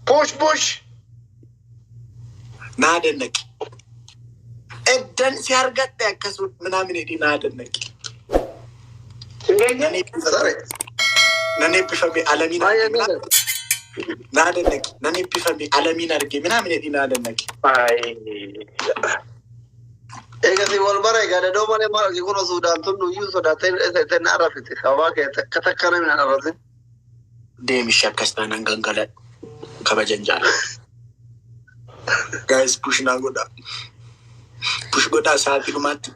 Push push. Naa dannaqi. Eddan si argadhe akkasuma ምናምን jedhi naa dannaqi. Hin Sare. Nan eebbifame alamiin Baay'ee arge miidhaga. naa dannaqi. Nan eebbifame alamiin arge ምናምን jedhi naa dannaqi. Eegasii wal bara egaa dadoo malee maal argi kun Suudaan tun nuyyuu sodaattee hidhee na arrafite. Sababaa kee takka takka namni na arrafte. Deemishee akkas taanaan gangaladhu. Kabajan jaalladhu. Guys, push naa godhaa. Push godhaa sa'aatii dhumaatti.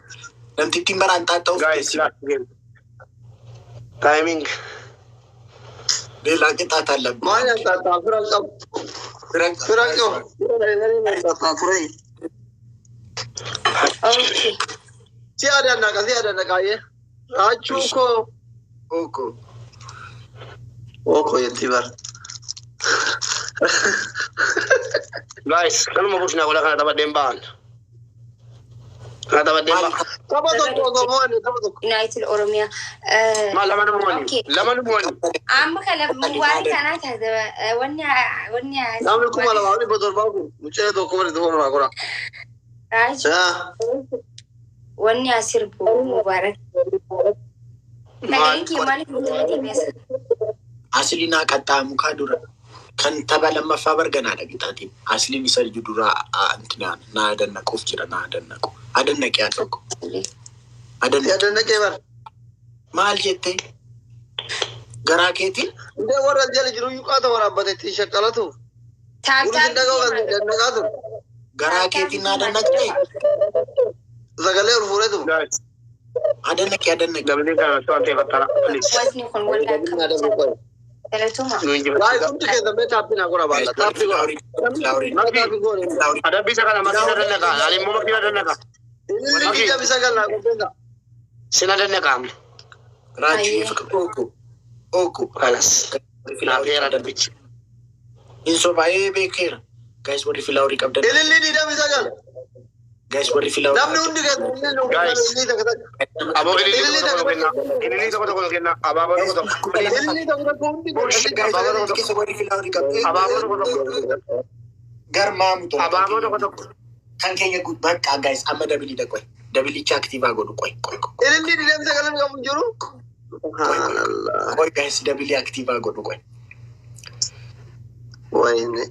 Namtittiin baraan xaaxa'uuf Guys, teessi. Last game. Timing. ሌላ ቅጣት አለብን። Maal nyaataa fira qabu. Fira qabu. Fira ture. Okay. Si adannaqa, si adannaqa ayyee. Raachuu koo. Oko. Ookoo jetti bara. Guys, kanuma push naa godha kana taphadheen ba'an. Kana taphadheen ba'an. Tapha tokko osoo mo'anne tapha tokko. United Oromiyaa. Maal lama nu mo'ani? Okay. Lama nu mo'ani. Amma kana waan kanaa taate wanni Namni 2700 kun mucee tokko walitti fuudhu godha. Raaju wanni asirbu Mubaarak. Sagaleen kee maaliif guutuu deebi'as? Asliin qaxxaamukaa dura kan tapha lammaffaa barganaadha qixaatiin. Asliin isa dura naa adannaquuf jira, naa adannaqu. Adannaqee haa tokko. Si Adannaqe. adannaqee bara. Maal jettee? Garaa keetiin? Indee warra jala jiru iyyuu qaata waraabbate ittiin shaqqalatu. Gurri sin dhaga'u kan dannaqaa ture. Garaa keetiin naa adannaqxee? Sagalee ol fuudhetu. Guys, Adannaqe, adannaqe. Dabni kana to'an ta'e fattara. Please. Hawaasni kun waldaa akka galatuma. Nu Guys, injifachiisa. hundi keessan mee taappii naa godha baalla. Taappii godha. Taappii godha. Adabbii isa kana makiina dannaqa. Ani immoo makiina dannaqa. Ililli 29 naa qopheessa. Sina dannaqa amma. Raajii Ooko. Ooko. Kalas. Naafeera adabbichi. Hin sobaayee beekeera. Guys, warri flowerii qabdan. Ililli 29. Guys, warri flowerii. Namni hundi keessan ililli nuuf Guys. ililli takka takka. Aboo ililli tokko tokko kenna. Ililli tokko tokko kenna. Abaaboo tokko tokko. Please. Ililli tokko tokko hundi Push. keessan. Guys, Abaaboo tokko keessa tokko. warri flowerii qabdan. Abaaboo tokko tokko. Garmaamu tola. Abaaboo tokko tokko. Kan keenya bakka guys, amma doubleiidha qoy. Doubleicha active godhu, qoy qoy qoy. Ililli 29 qabu hin jiru. Subhanallah. Qoy guys, double active godhu, qoy. Wayne.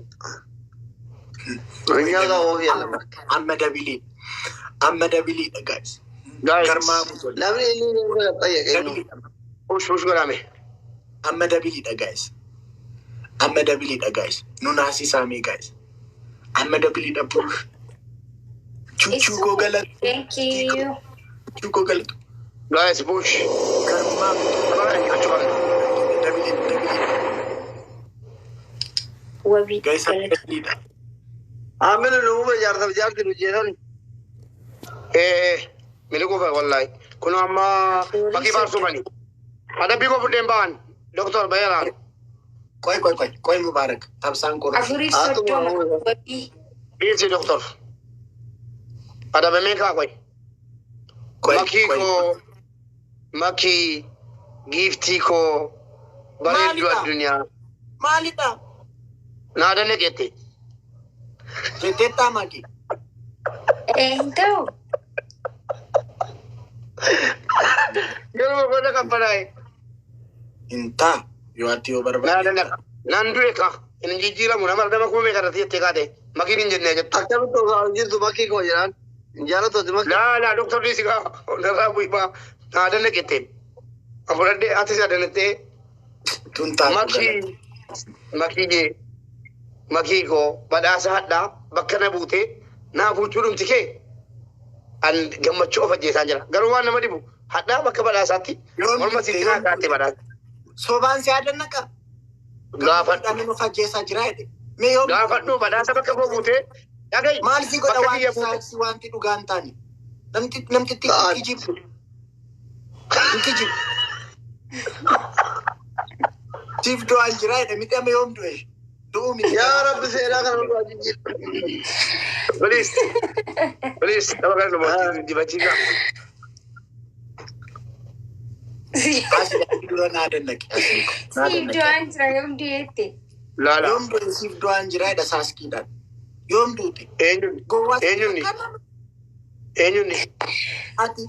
Nyaata ofii yaalama. Amma double. Amma doubleiidha, guys. Guys. Garmaamu tola. Namni ililli 29 xayyaqe innu. Doubleiidha. Push push godhame. Amma doubleiidha, guys. Amma doubleiidha, guys. Nu naasisaamee, guys. Amma doubleiidha, push. Chuchuu koo galatu. Thank you. Chuchuu koo galatu. Guys, push. Garmaamu tola. Qabana injifachuu qabna. Double, double. Wabii Guys, amma galatu. doubleiidha. Amina nu hubee jaarsaaf jaarti nu jeesani. Eh, miliquu fa'i wallahi. Kun amma bakki faarsuu bani. Adabbii koo fudheen ba'an. Doktor Bayeraan. Qoy qoy qoy qoy, Mubaarak. Tabsaan qorra. 34 wabii. Dhiisi, doktor. Adabamee kaa qoy. Qoy Makii qoy. koo, makii giiftii koo bareedduu Maalidha? addunyaa. Maalidha? Naa danneqette. Jetteettaa, Maki? Hin ta'u. Garuu godha qabbanaa'e. Hin taa. Yoo ati yoo Naa barbaade. dannaqa. Naan du'e ka. Hin jijjiiramu nama nama kuma meeqa irratti jettee kaate. Makiin hin jennee jette. Akkamitti osoo hin jirtu makkii koo jedhaan. Hin jaalatu makkii. Laa laa, doktor, dhiisi kaa. Narraa bu'ii naa danneqette. Fudhadhee atis adannettee. Tun taatu Makii galata. Makii jee makii koo badhaasa hadhaa bakka na buute naa fuuchuu dhumti kee an gammachuu of ajjeesaan jira. Garuu waan nama dhibu hadhaa bakka badhaasaatti Yoom morma bitte, sitti naa yoom kaatte badhaasa. Sobaan si adannaqa. Gaafadhu. Nama of ajjeesaa jira jedhe. Mee yoom Gaafadhu badhaasa bakka koo buute dhagahi. Maal si godha Bakka waan kiyya buute. isaa wanti dhugaa hin taane? Namti namtitti Ta'an. hin kijibu. Hin kijibu. Siif du'aan jira jedhe miti, amma yoom du'e? Du'uu miti. Yaa Rabbi, seenaa kana nu jijjiir. Please. Please. Nama kana nu dibachiisa. Asii dura naa dannaqe. Asii naa Siif dannaqe. du'aan jira yoom du'eette. Laala. Yoom du'e siif du'aan jira jedha saaskiidhaan. Yoom duute? Eenyuun? Gowwaa si Eenyuun? fakkaata? Eenyuun? Ati.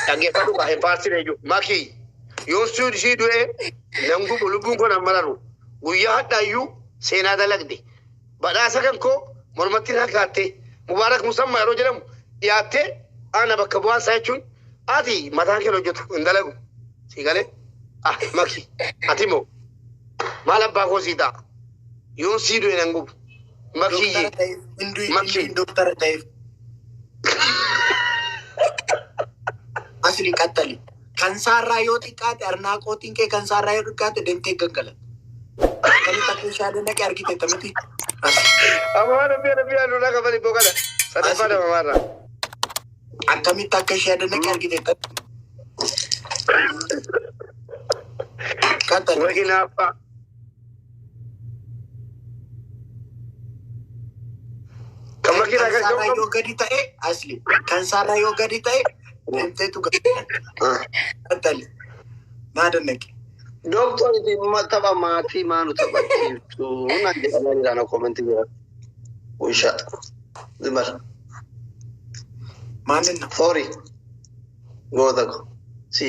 Dhaggeeffadhu kaa hin faarsine iyyuu. Makii yoo sii du'e nan gubu lubbuun koo nan mararu. Guyyaa hadhaayyuu seenaa dalagde. Badhaasa kan koo mormatti na kaatte. Mubaarak Musammaa yeroo jedhamu dhiyaattee ana bakka bu'aan isaa jechuun ati mataan kee hojjetu hin dalagu. Si galee? Ah Makii ati moo maal abbaa koo sii ta'a? Yoo sii du'e nan gubu. Makiyyee. Doktara ta'eef. Hinduun Makii. hinduun doktara ta'eef. Asli qaxxali. Kan saarraa yoo xiqqaate arnaaqootiin kee kan saarraa yoo xiqqaate deemtee gangalata. Akkamitti akka ishee adanaqe argite tamiti. Amma rabbi rabbi aduudhaa qabani boqana. Sadaffaa dhabamaarraa. Akkamitti akka ishee adanaqe argite tamiti. Qaxxali. Wakinaaffaa. Kan makiinaa Kan kan saarraa yoo gadi ta'e asli. Kan saarraa yoo gadi ta'e deemteetu gangalata. Qaxxali. Naa danaqe. Doktor tapha maatii maanu taphachiiftu naan jedhamaa jira na koomentii jira. Usha. Zimbar. Maalinna. Sorry. Goota ko. Si.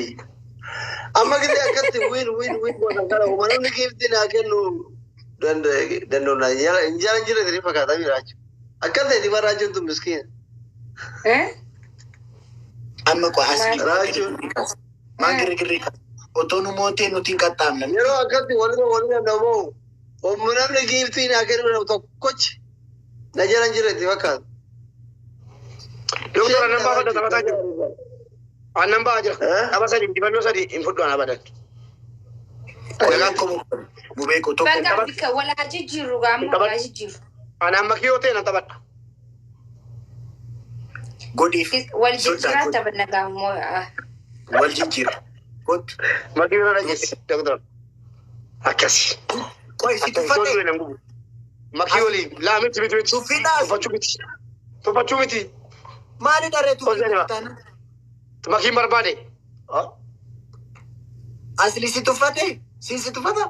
Amma gisee akkatti win win win gootan kana uma namni giiftii naa kennu danda'u naa hin jala hin jirre isin fakkaataa jira jechuudha. Akkas ta'e diba raajuun tun miskiina. Eh? Amma qo asli. Raajuun. Maa girgirri kaasa. Otoo nu mootee nuti hin qaxxaamne. Yeroo akkatti walirra walirra nama'u humna namni giiftii naa kennu tokkochi na jala hin jirre itti fakkaata. Doktor annan baafadha taphataa jiru. Annan ba'aa jira. Eh? Tapha sadi injifannoo sadi hin fudhu an abadan. Tokko mubeeku tokko. Bakka bika walaa jijjiirru gaama walaa jijjiirru. Anaan makii yoo ta'e nan taphadha. Godhiif. Wal jijjiiraa taphanna gaammoo. Wal jijjiira. Godhu. Makii bira dhageessi doktor. Akkasi. Qoy si Akkasi tuffate. du'e nan gubu. Makii waliin laa miti miti miti. Tuffiidhaas. Tuffachuu miti. Tuffachuu miti. Maali dharee Ol jedhama. tuffate? Makiin barbaade. Asli si tuffate? Si si tuffata?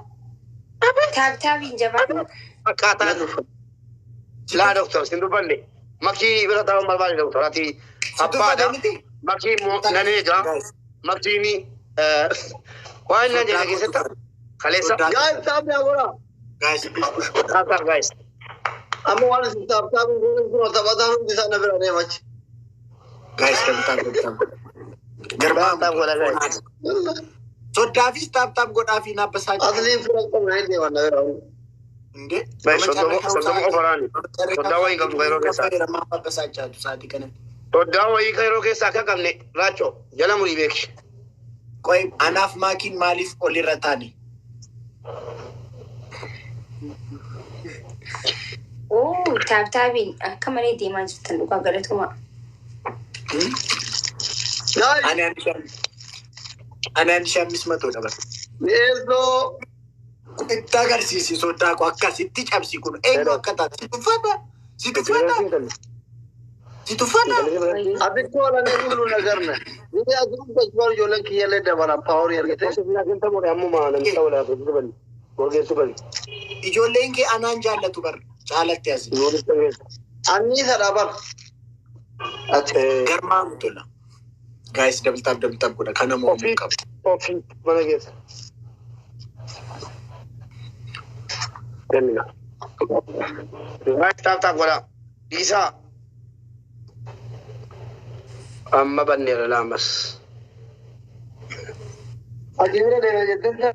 Taaptaabiin jabaa. Akkaataa laa doktor sin dubbanne. Makii bira taa'uun barbaade doktor. Ati Si tuffate abbaadha. miti? Makii immoo nan eega. Makiin waan inni jedhe keessatti kaleessa. Guys, taphni haa Guys, push push godha. Tap tap guys. Amma waan isin taap taap hin goone kun taphataan hundi isaa na bira deema achi. Guys, tap tap tap godha. Garbaa Tap tap godha guys. Soddaafis tap tap godhaa fi naabbasaa jira. Asliin fira qabna hin deeman na bira hundi. Inde? Bai soddoma qofaani. Soddaa wayii qabdu kan yeroo keessaa. Abbasaachatu sa'aatii kanatti. Soddaa wayii kan yeroo keessaa akka qabne raachoo jala murii beeki. Qoy anaaf maakiin maaliif olirra taane? Oo taaptaabiin akka malee deemaa jirtan dhugaa galatuma. Guys, Ani ani shammis matoodha bara. mi'eessoo Itti agarsiisi soddaa koo akkasitti cabsi kun eenyu akka taate si tuffata si tuffata si tuffata. Asitti oolan eeguu na garna. Ni asirratti gochuun ijoolleen kiyyallee dabalan paaworii argite. Ijoolleen kee anaan jaallatu bar caalatti asi. Anniisadha bar. Ati Garmaamu tola. Guys double tap double tap godha kana moomuu qaba. Ofii mana keessa. Kennina. Guys tap tap godhaa. Dhiisaa. Amma banneera laamas. Ati bira deema jettee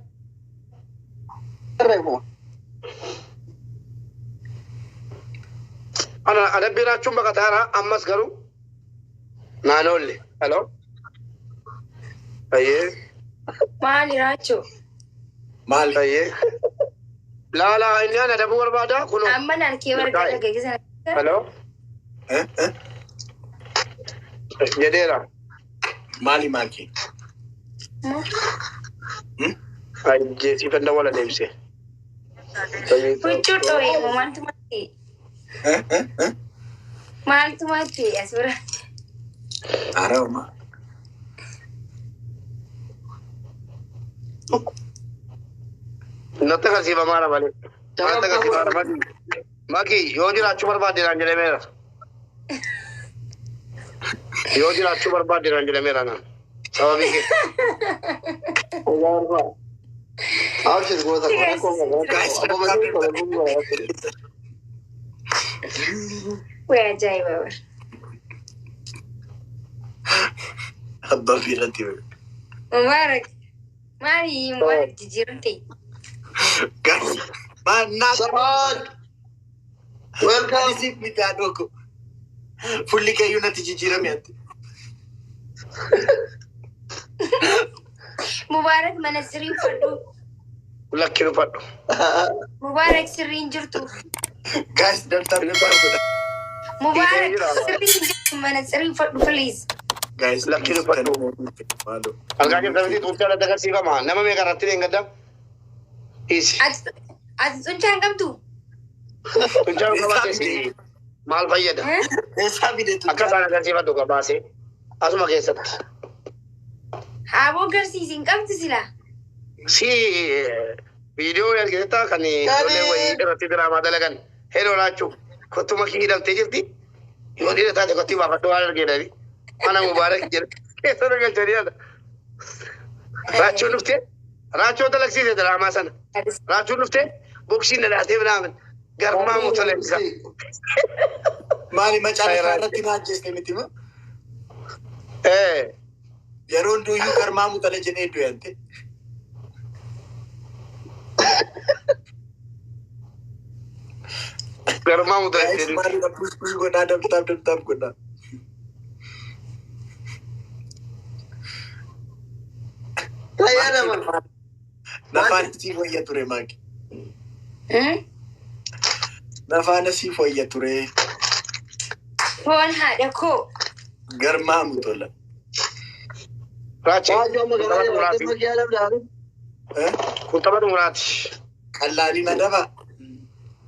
tarreefuma. Ana adabbii raachuun baqataara ammas garuu naan oolle. Hello. Ayyee. Maali raachuu? Maal Ayyee. Laala inni ana adabuu barbaada kunoo. Amma naan kee warra gaggeessan. Hello. Eh? Eh? Jedheera. Maali maakii? Ajjeesii fanda wala deebise. Huccuu dhoo'ee maaltu maatti? Eh? Eh? Eh? Maaltu maatti as bira? Arauma. Natti agarsiifamaadha malee. Natti agarsiifamaadha malee. Maki yoo jiraachuu barbaadde naan jedhameera. Yoo jiraachuu barbaadde naan jedhameera naan. Sababii kee. Agaarfaa. Abshir goota koo rakkoo qaba. Guys, Akkuma jiru kana gurgura. Way ajaa'iba bar. Abbaa biiratti. Mubaarak. Maali Mubaarak jijjiiramte? Guys, maal naa Sabaad. Welcome. Ani miti haadhoo Fulli keeyyuu natti jijjiirame ati. Mubaarak mana sirrii uffadhu. Lakki uffadhu. Mubaarak sirrii hin jirtu. Guys, dabtaa dabtaa godha. Mubaarak sirrii hin jirtu mana sirrii uffadhu please. Guys, Lakki uffadhu. Maaloo. Argaa jirta miti tuuchaa irratti agarsiifama. Nama meeqa irratti dheengadda? Dhiisi. Ati xuncaa hin qabdu? Tuuchaa qabaate maal fayyada? Eessaa fide Akka isaan agarsiifatu gabaasee asuma keessatti. Haaboo garsiisi hin qabdu silaa. Si viidiyoo argiteetta kan ijoollee wayii irratti diraamaa dalagan hedoo laachuu kottuma kii hidhamtee jirti. Yoo dhiira taate kottii baafadhu waan argeedhani. Mana Mubaarak jedhe keessa galchanii haadha. Raachuun dhuftee raachuu dalagsiise diraamaa sana. Raachuun dhuftee boksiin dhadhaatee biraaman garmaa toleessa. Maali macaafa irratti na ajjeeste miti moo? Ee Yeroo hunduyyuu garmaa mutala jedhee du'ante. Garmaa Guys, toleessa. maalidha push push godhaa dabtaaf dabtaaf godhaa. Fayyadama. Nafaan siif wayya ture maaki. Nafaana siif wayya ture. Foon haadha koo. Garmaa mutola. Raachee. Waajjoo amma garaa jabaatee makii adabdaani. Kun tapha xumuraati. Qallaaliin adaba.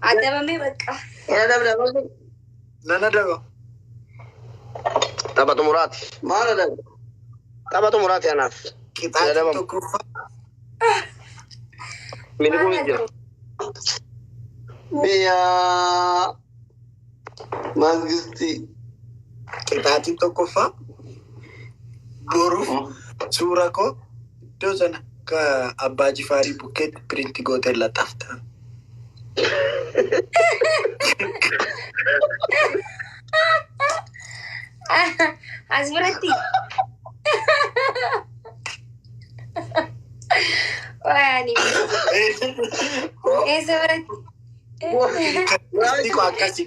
Adabamee bakka. Hin adabdaa makii. Nan adaba. Tapha xumuraati. Maal adabda? Tapha xumuraati anaaf. Qixaatiin Adabamu. tokkoffaa. Miliquun hin jiru. Biyya mangistii. Qixaatiin tokkoffaa. Boruuf suura koo iddoo sana ka abbaa jifaarii bukkeetti piriinti gootee laxaafta. As biratti. Waani. Eessa biratti? Xiqqoo akkasii.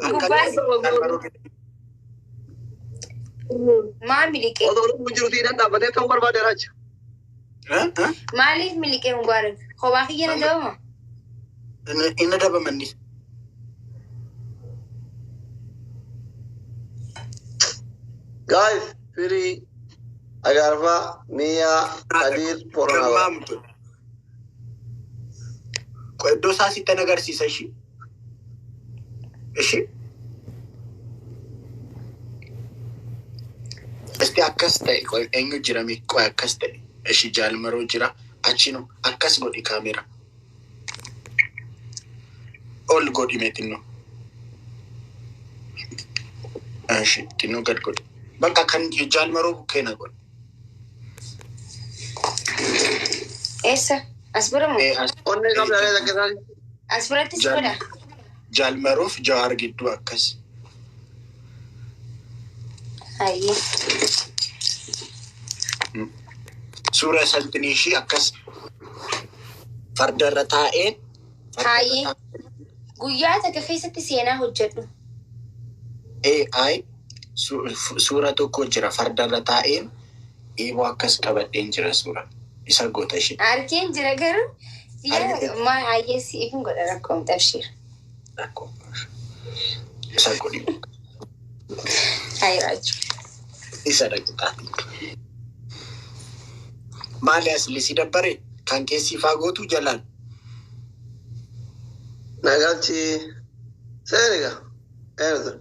Gubbaas maa miliqee? Otoo lubbuun jiru tiidhaan dhaabbatee kan barbaade raacha. Maaliif miliqee Mubaarak? Kophaa kiyya na dabama? Inni adabamanni. Guys, firii agaarfaa miyaa Kadir Poronaa. Garmaa mutola. Iddoo isaa sitti agarsiisa ishii. Ishii. Isti akkas ta'e qoy eenyu jira mi qoy akkas ta'e ishii jaalmaroo jira achinu akkas godhi kaamera. Ol godhi mee xinnoo. Ishii xinnoo gad godhi. Bakka kan jaalmaroo bukkee na godhi. Eessa? As bira moo? Onnee qabdaa takka isaanii. As biratti si godha? Jaalmaroof jawaar gidduu akkas. Hayyee. Suura salphinii ishii akkas fardarra taa'een. Hayyee. Guyyaa takka keessatti seenaa hojjedhu. AI suura tokko jira fardarra taa'een eeboo akkas qabadheen jira suura isa goota ishee. Arkeen jira garuu Argite. maa hayyee siif hin godha rakkoo miti abshiir. Rakkoo. Isa godhi. Hayyee raachuu. Isa dhaqxaati. Maali asli si dabbare kan keessi faa gootu jalaan. Nagalchi. Seeniga. Eenyutu?